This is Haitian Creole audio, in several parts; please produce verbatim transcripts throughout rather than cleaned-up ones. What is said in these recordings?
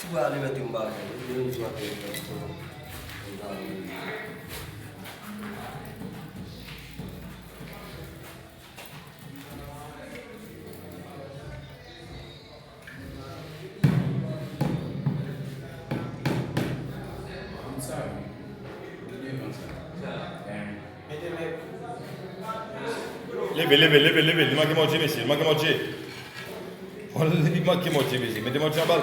Si w ale mete yon bagay, yo menm si w ap fè yon pastò, yon bagay. Leve, leve, leve, leve. Li manke mòtye, mesye. Li manke mòtye. Li manke mòtye, mesye. Mete mòtye anba l.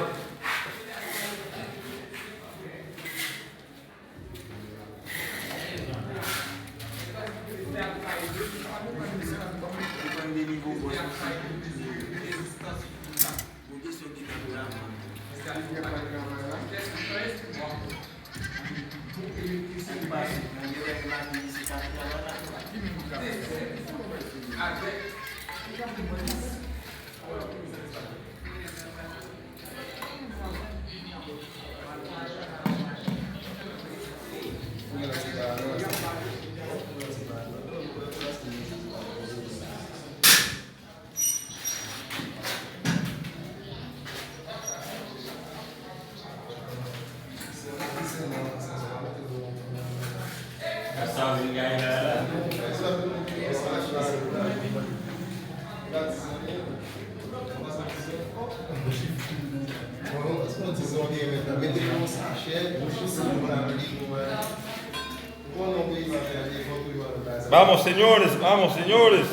Vamos, señores, vamos, señores.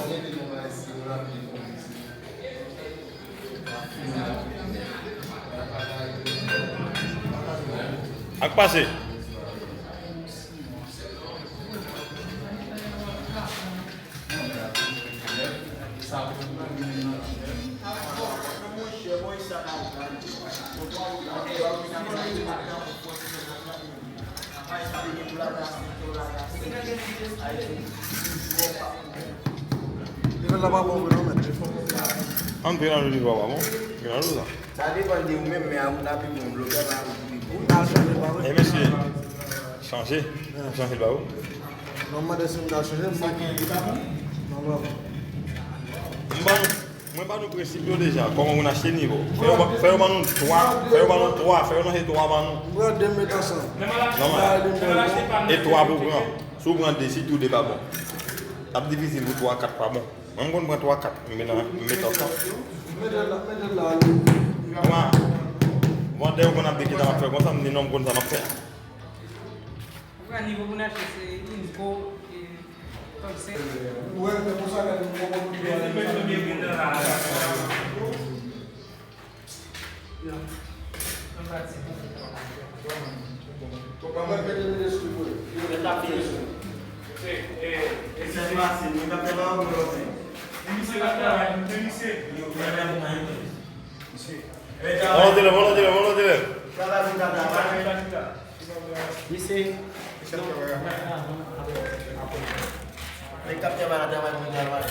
Ak pase. An, Grenadou li pa bon. Grenadou sa. Sa depann de ou menm, men a ou ta pi bon, blòkè pa ou ki pi bon. Ou ta chanje pa vre? E mesye, chanje. Chanje l ba ou. Non, m mande si m ta chanje, m pa. Non, non. M ba nou, mwen ba nou prensip yo deja, kòman moun achte nivo. Fè yo ba, fè yo ba nou twa, fè yo ba nou twa, fè yo nan se twa ba nou. M pran de m met ansanm. Nòmal. E twa pou pran. Si w pran de, si tou de pa bon. L ap difisil pou twa, kat pa bon. Mwen m konn pran twa kat, m met ansanm. Mete l la, mete l la, ale. Kòman? Vandè yo konn ap di kisa m ap fè konsa, m di non, m konn sa m ap fè. Ou pran nivo pou n achte se Inco e Tòl senk. Ou wè, se pou sa ke nou poko konn. Volonte, volonte, volonte. Misye. Men kaptè pa la travay mwen travay.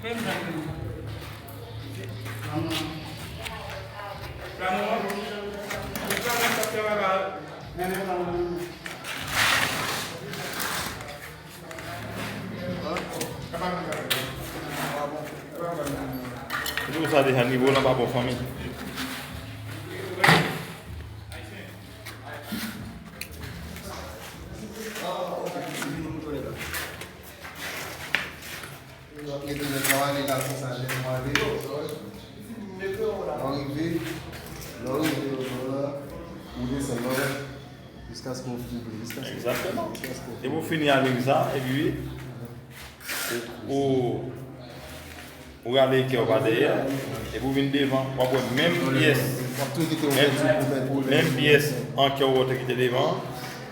Menm jan ke nou. Ou sa deja nivo w lan pa bon fanmi. Lè w rive, lè w rive, ou desann, ou desann, jiskaske w fini, jiskaske w fini. Egzakteman. Depi w fini a liv sa, epi ou, ou rale kè w pa dèyè, epi w vin devan, w ap wè menm pyès, menm, menm pyès an kè w te kite devan,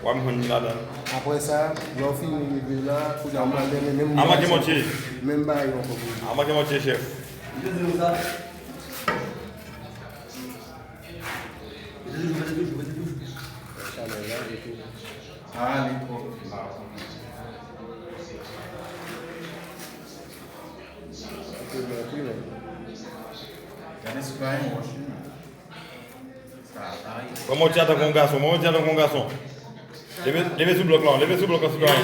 w ap jwenn li ladan l. Apre sa, lè w fini rive la, kounye a w pral mennen menm bagay ankò pou li. A manke mòtye, chèf. Chalè la, e tou. Ah, li twò. Gade si pa yon wòch, wi. Sa, sa, wi. Kòman w tire tankou yon gason? Kòman w tire tankou yon gason? Leve, leve sou blòk lan, leve sou blòk lan, sitwayen.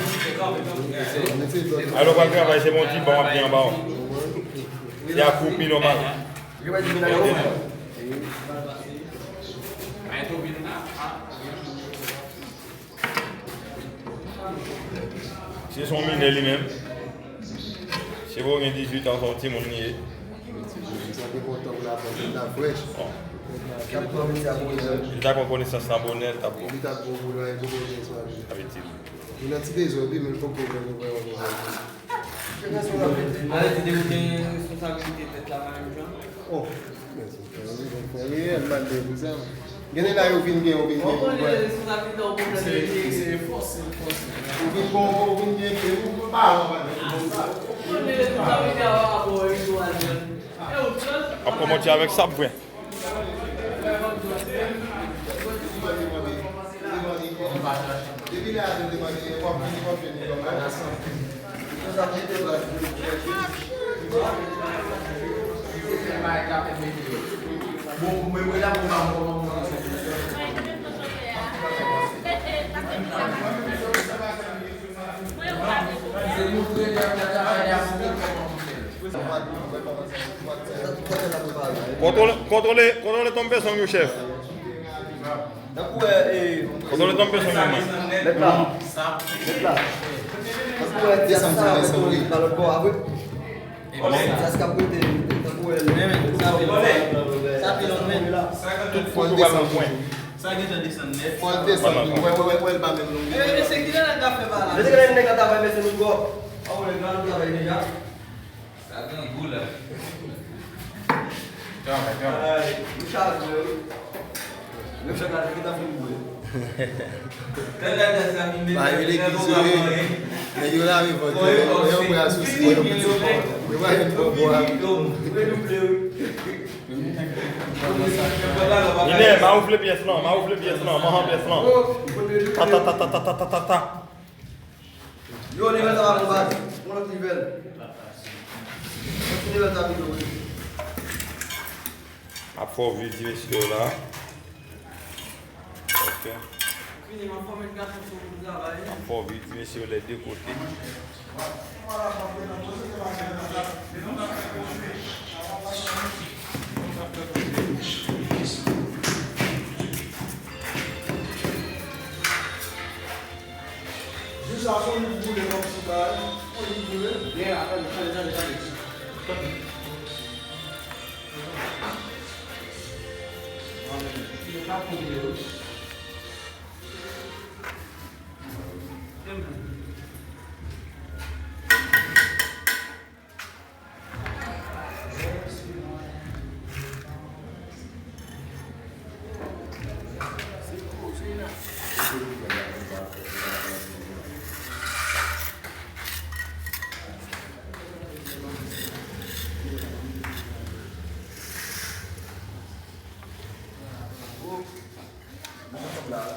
Alò, pral travay, se bon ti ban w ap gen anba w. Se akoupi nòmal. Li pa di medalyon. Ay, Se son minè li menm. Se pou gen dizuit an, se yon timoun li ye. Sa te kontan pou la pòt, li ta frèch. Li ta pran konesans nan bonè, li ta bon. Li ta bon pou nou, pou nou gen swa. Avèti. Li nan ti dezòd, wi, men li poko vin ouvè yon. Alè di de ou gen responsabilite tèt la pa menm jan. Oh, mèsi. Frè Riyèl, m ap di pou sa. Gen de la yo vin gen, yo vin gen. Ou konnen responsabilite ou konprann. Se, se fòs, se fòs. Ou vin gen, ou vin gen, ou pa anba. Ou konnen responsabilite a pa rapò yon. Ap kòmanse avèk sa, vre. Kontwole, kontwole, kontwole tonbe song yo, chèf. Kontwole tonbe song yo, man. Mèt la. Mèt la. Desann, desann, desann, wi. Sa se k ap rete, tankou wè l. Sa pi long, men. Tout foto pral nan pwen. Sa gentan desann nèt. Fò l desann, wi. Wè, wè, wè, wè, l pa menm longjè. E, e, se kilè nèg la fè pa la? Depi kilè nèg la travay, mesye, nou twòp. A, wè, nèg la nou travay deja. Sa grangou la. Kanmè, kanmè. Ay, nou chaje, wi. Yo fè gade ki ta fin boule. Ba yo legliz yo ye. Nèg yo lave vant yo, yo, yo pran asousi yo piti. Yo pa jwenn twò bwa. Minè, ma woufle pyès lan, ma woufle pyès lan, manman pyès lan. Ta, ta, ta. Yo, nivèl sa pa bon, baz. Yon lòt nivèl. Yon ti nivèl sa pito, wi. M ap fè w vye ti mesye yo la. Ok. Vini, m ap fòme gason sou moun travay. M ap fè w vye ti mesye yo lè de kote. Jis a son li boule kòm si bay, son li boule. Byen, apre, tande, tande, tande. Yo pa koule, wi.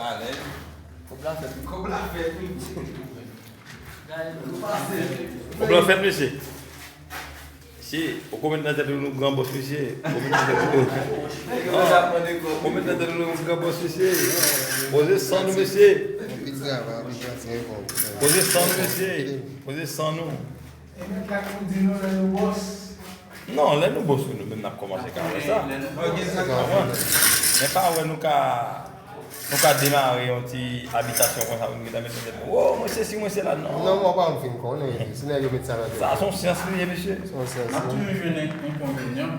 Alèz. Kòb la fèt, wi. Kòb la fèt, wi. Kòb la fèt, mesye. Si, ou konn met nan tèt ou nou gran bòs, mesye. Ou konn met nan tèt ou. Ou konn met nan tèt ou nou gran bòs, mesye. Poze san nou, mesye. Poze san nou, mesye. Poze san nou. E mèt la ki pou di nou lè nou bòs. Non, lè nou bòs, wi, nou menm n ap kòmanse ka wè sa. Ou konprann? Men pa wè nou ka, nou ka demare yon ti abitasyon konsa pou nou gentan mete tèt nou. Wo, mwen sesi, mwen sela, non. Non, mwen pa m fin konnen. Se nèg yo met sa nan tèt. Sa se yon syans li ye, mesye. Se yon syans. N ap toujou jwenn enkonvenyan.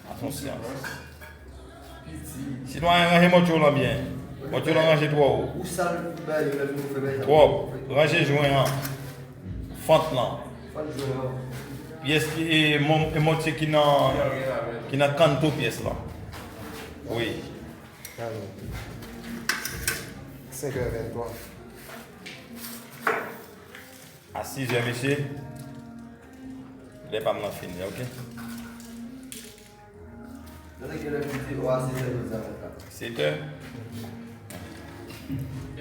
Sa se yon syans. Sitwayen, ranje mòtyo w lan byen. Mòtyo w lan ranje twò wo. Twò. Ranje jwen an. Fant lan. Pyès ki, e, mò-, e mòtye ki nan, ki nan kanto pyès lan. Wi. Senk è venntwa. A sis è, mesye, lè pa m nan fini, ok? Gade kilè piti, o, a sis è nou sa fèt la. Sèt è.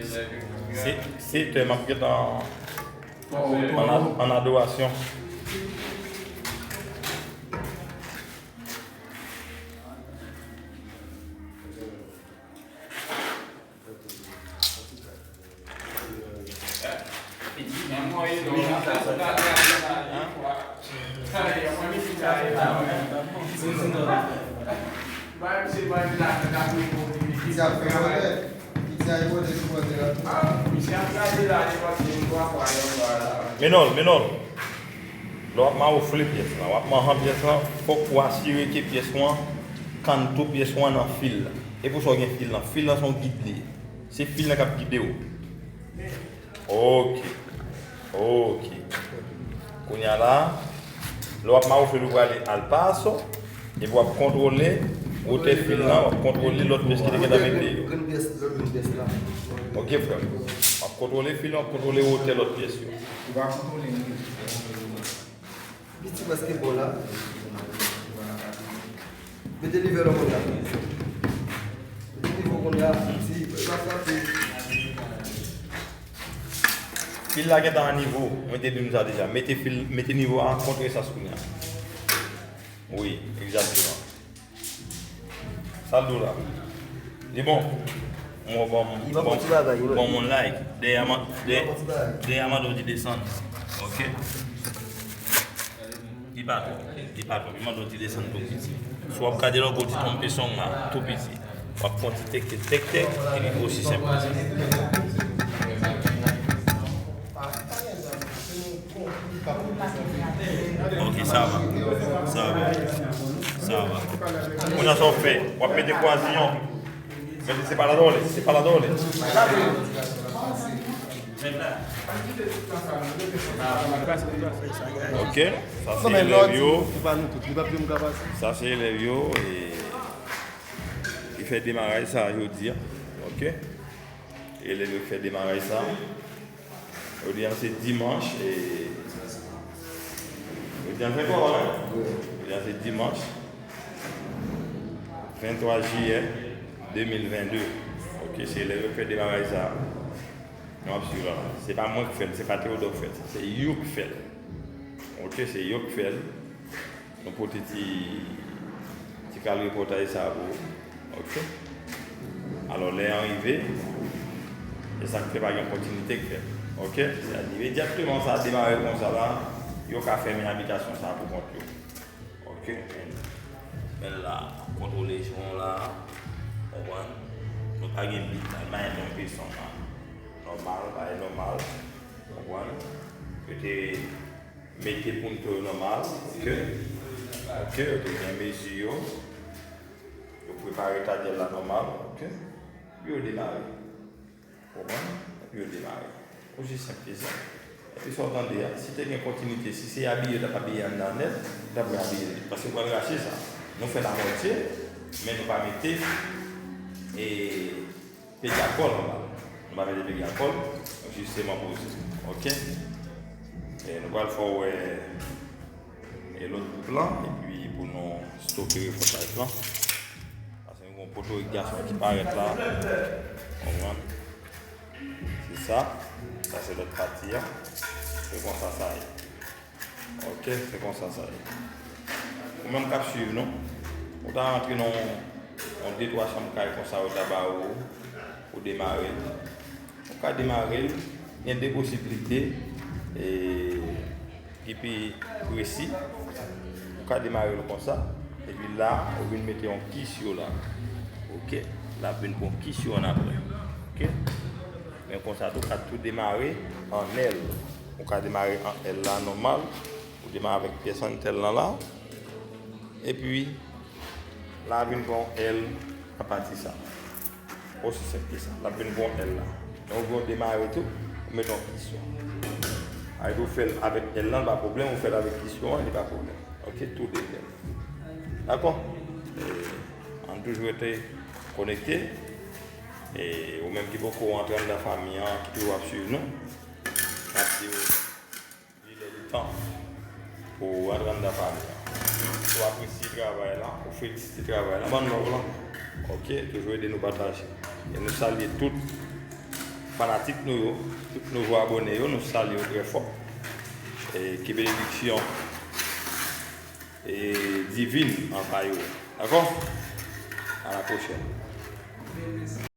Se-, sèt è, m ap gentan an, an, an adorasyon. Bay misye bay la, la pou li pou li. Misye ap fè wotè. Misye ap wotè sou wotè la. Ah, misye ap gade la, li pa di yon twa fwa yon fwa la. Menòl, menòl. Lè w ap mawofle pyès lan, w ap manhan pyès lan, fòk ou asire ke pyès ou an, kanto pyès ou an nan fil la. E pou sa w gen fil lan. Fil lan se yon gid li ye. Se fil lan k ap gide w. Ok. Ok. Kounye a la, lè w ap mawofle l, ou prale al paso, epi w ap kontwole wotè fil lan, w ap kontwole lòt pyès ki te gentan mete yo. Grenn pyès, lòt grenn pyès la. Ok, frè m. W ap kontwole fil lan, w ap kontwole wotè lòt pyès yo. Ou pa kontwole li. Piti prèske bon la. Mete nivèl ou konnya. Mete nivo konnya. Si, pa frape. Fil la gentan an nivo. Mwen te di nou sa deja. Mete fil, mete nivo a kont resans kounye a. Wi, egzakteman. Sa l di w la? Li bon? Mwen ban m, ban m, ban m yon like. Dèyè a m, dèyè a m di w di desann. Ok? Li pa twòp. Li pa twòp. Li mande w ti desann tou piti. Si w ap gade lògò ti twonpe song la, tou piti. W ap fè yon ti tèk, tèk, tèk, tèk, e li osi senp ke sa. Ok, sa va. Sa va. Sa va. Kounye a sa w fè, w ap mete kwaziyon. Men se pa ladan w li, se pa ladan w li. Ok, sa se elèv yo. Sa se elèv yo, e, ki fè demaraj sa jodi a. Ok. Elèv yo fè demaraj sa. Jodi a se dimanch, e, jodi a se kwa, wi? Jodi a se dimanch venntwa jiyè de mil vennde. Ok, se elèv yo fè demaraj sa. Nou ap swiv la. Se pa mwen k fè l, se pa Teyodò k fè l, se yo k fè l. Ok, se yo k fè l. Nou pote ti, ti kal repòtaj sa pou ou. Ok. Alò, lè an rive, e sa k fè pa gen kontinite k fèt. Ok. Se imedyatman sa demare konsa la, yo ka fèmen abitasyon sa pou kont yo. Ok. Men la, kontwole jan la, konprann? Nou pa gen bit la, nou pa gen twonpe song la. Nòmal, bagay nòmal. Konprann? Yo te mete pwento yo nòmal, ok? Ok, yo te gen mezi yo. Yo prepare tadyèl la nòmal, ok? Epi yo demare. Konprann? Epi yo demare. Osi senp ke sa. Epi sa w tande a, si te gen kontinite, si se abiye yo t ap abiye anndan nèt, yo t ap abiye nèt. Paske yo pral rache sa. Nou fè l amwatye, men nou pa mete, e, pedi a kòl anba l. Nou pa mete pedi a kòl, nou jis sèlman poze. Ok? E nou pral fè w wè, e, lòt gwoup lan, epi pou nou stope repòtaj lan. Paske nou gen yon potorik gason ki parèt la. Konprann? Se sa. Sa se lòt pati a. Se konsa sa ye. Ok, se konsa sa ye. Ou menm k ap swiv nou, ou ta rantre nan yon de twa chanm kay konsa, yo ta ba ou pou demare l. Ou ka demare l, gen de posiblite, e, ki pi presi. Ou ka demare l konsa, epi la, ou vin mete yon kisyon la. Ok, l ap vin pran kisyon an apre. Ok, men konsa tou, ou ka tou demare an L. Ou ka demare an L la nòmal. Ou demare avèk pyès anndan L lan la. Epi, la vin pran yon L apati sa. Osi senp ke sa. L ap vin pran yon L la. Lè ou vin demare tou, ou mete yon kisyon. Ayè, ou fè l avèk L lan, pa pwoblèm. Ou fè l avèk kisyon an, li pa pwoblèm. Ok, tou de L. Dakò? E, ann toujou rete konekte. E, ou menm ki poko rantre anndan fanmi an, ki toujou ap swiv nou, n ap di w, li lè li tan pou w rantre anndan fanmi an. Si w apresye travay la, ou felisite travay la, ban n love lan. Ok, toujou ede nou pataje. E nou salye tout fanatik nou yo, tout nouvo abòne yo, nou salye yo trè fò. E ke benediksyon, e, divin anvayi w. Dakò? A la pwochèn.